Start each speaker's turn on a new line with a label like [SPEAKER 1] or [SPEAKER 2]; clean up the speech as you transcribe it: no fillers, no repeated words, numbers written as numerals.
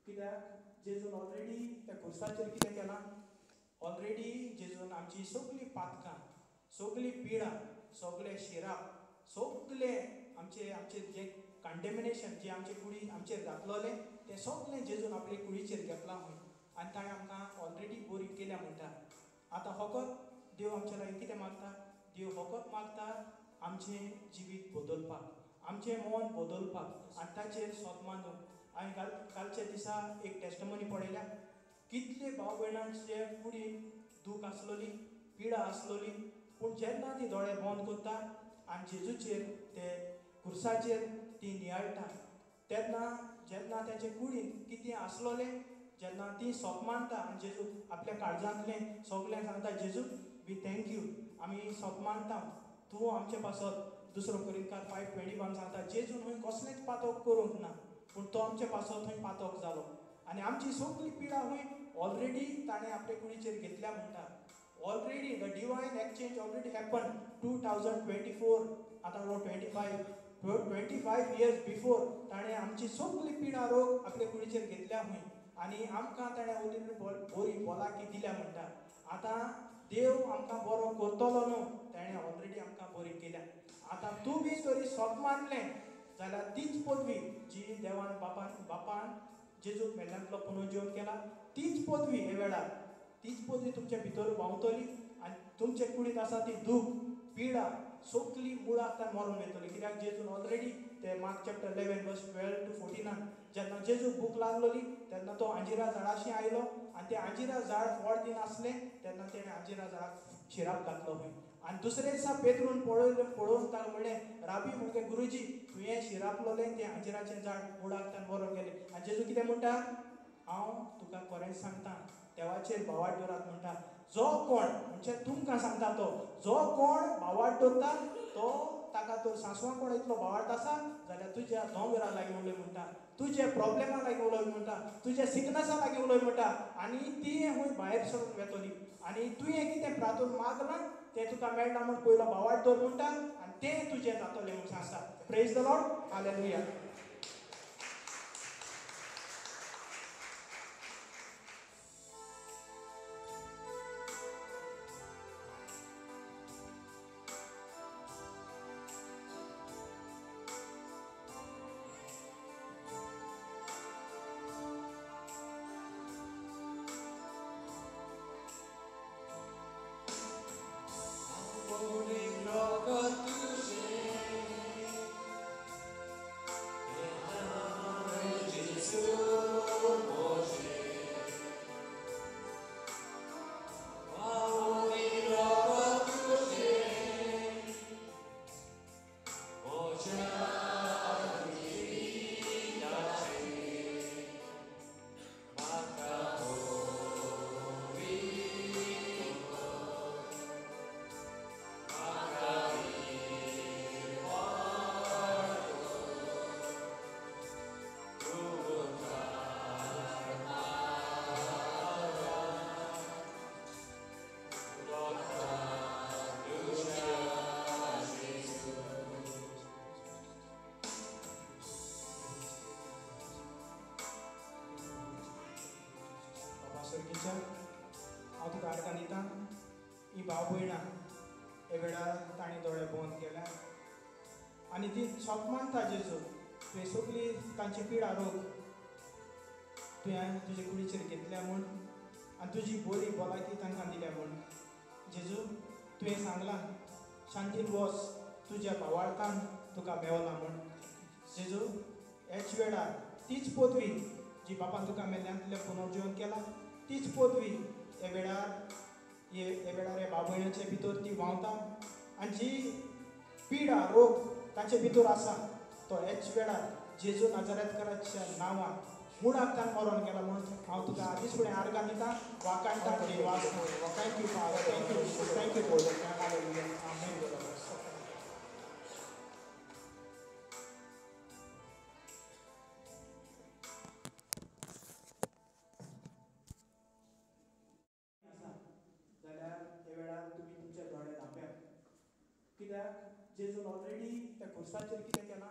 [SPEAKER 1] कित्याक जेजून ऑलरेडी त्या खुर्साचेर कितें केलां, ऑलरेडी जेजून आमची सगळीं पातकां, सगळी पिडा, सगळे शिराप, सगळे आमचे आमचे जे कंडेमिनेशन जे आमचे कुडी आमचेर घातलोलें तें सगळें जेजून आपले कुडीचेर घेतलां खंय आनी ताणें आमकां ऑलरेडी बरी केल्या म्हणटा. आतां फकत देव आमच्या लागीं कितें मागता, देव फकत मागता आमचें जिवीत बदलपाक, आमचें मन बदलपाक आनी ताचेर सोद मानूंक. हांवें कालच्या दिसा एक टेस्टमनी पळयल्या, कितले भाव भयणांचे कुडीन दूख आसलोली, पिडा आसलोली, पूण जेन्ना ती दोळे बंद करता आनी जेजूचेर ते खुर्साचेर ती नियाळटा तेन्ना जेन्ना तेचे कुडीन कितें आसलोलें जेन्ना ती सोप मानता आनी जेजू आपल्या काळजांतलें सगळें सांगता, जेजू we thank you, आमी सोप मानता तूं आमचे पासत. दुसरो कोरिंथकार 5:21 सांगता जेजून खंय कसलेंच पातक करूंक ना पूण तो आमचे पासत थंय पातक जालो आनी आमची सगळी पिडा खंय ऑलरेडी ताणें आपले कुडीचेर घेतल्या म्हणटा. Already the divine exchange already happen 2024, आतां 25 इयर्स बिफोर ताणें आमची सगळी पिडा रोग आपले कुडीचेर घेतल्या खंय आनी आमकां ताणें ऑलरेडी बरी भलायकी दिल्या म्हणटा. आतां देव आमकां बरो करतलो न्हू, ताणें ऑलरेडी आमकां बरी केल्या. आतां तूं बी तरी सोप मानलें जाल्यार तीच पदवी जी देवान बापान जेजूक मेल्ल्यांतलो पुनर्जीवन केला तीच पदवी हे वेळार तीच पदवी तुमच्या भितर व्हांवतली आनी तुमचे कुडींत आसा ती दूख पिडा सगली मुळाक ताण मरून वयतली. कित्याक जेजून ऑलरेडी ते मार्क चॅप्टर 11 वर्स 12 to 14 जेन्ना जेजूक भूक लागलोली तेन्ना तो आंजिरा झाडाशी आयलो आनी तें आंजिरा झाड फळ दिनासलें तेन्ना तेणें आंजिरा झाडाक शिराप घातलो खंय. आनी दुसरे दिसा पेत्रून पळोवन ताका म्हणलें, राबी म्हणजे गुरुजी तुवें शिरापलोलें तें आंजिराचें झाड मुळाक ताण मरून गेलें. आनी जेजू कितें म्हणटा, हांव तुका खरें सांगता देवाचेर भावार्थ दवरात म्हणटा, जो कोण म्हणजे तुमकां सांगता तो जो कोण भावार्थ दवरता तो ताका तर सांसवां कोण इतलो भावार्थ आसा जाल्यार तुज्या दोंगरा लागीं उलय म्हणटा, तुज्या प्रॉब्लेमा लागीं उलय म्हणटा, तुज्या सिकनसा लागीं उलय म्हणटा आनी ती खंय भायर सरून वेतली आनी तुवें कितें प्रार्थून मागलां तें तुका मेळटा म्हूण पयलो भावार्थ दवर म्हणटा आनी तें तुजें जातलें म्हूण सांगता. Praise the Lord, hallelujah. हांव तुका आडकान दिता ही भाव भयणां हे वेळार तांणी दोळे बंद केल्या आनी ती सोप मानता जेजू तुवें सगली तांची पिडा रोग तुवें तुजे कुडीचेर घेतल्या म्हूण आनी तुजी बरी भलायकी तांकां दिल्या म्हूण. जेजू तुवें सांगलां शांतीन वस तुज्या भावार्थान तुका मेवला म्हूण. जेजू ह्याच वेळार तीच पदवी जी बापान तुका मेल्ल्यांतलें पुनर्जीवन केला तीच पदवी हे वेळार हे वेळार ह्या भाव भयणाचे भितर ती व्हांवता आनी जी पिडा रोग तांचे भितर आसा तो ह्याच वेळार जेजू नाजारेतकाराच्या नांवान मुळाक ताण मरोन गेला म्हूण हांव तुका आदींच फुडें आर्गां दिता वाकाणटा. Thank you father, thank you, thank you. Amen. जाल्यार हे वेळार तुमी तुमचे दोळे धांप्यात, कित्याक जेजून ऑलरेडी त्या खुर्साचेर कितें केलां,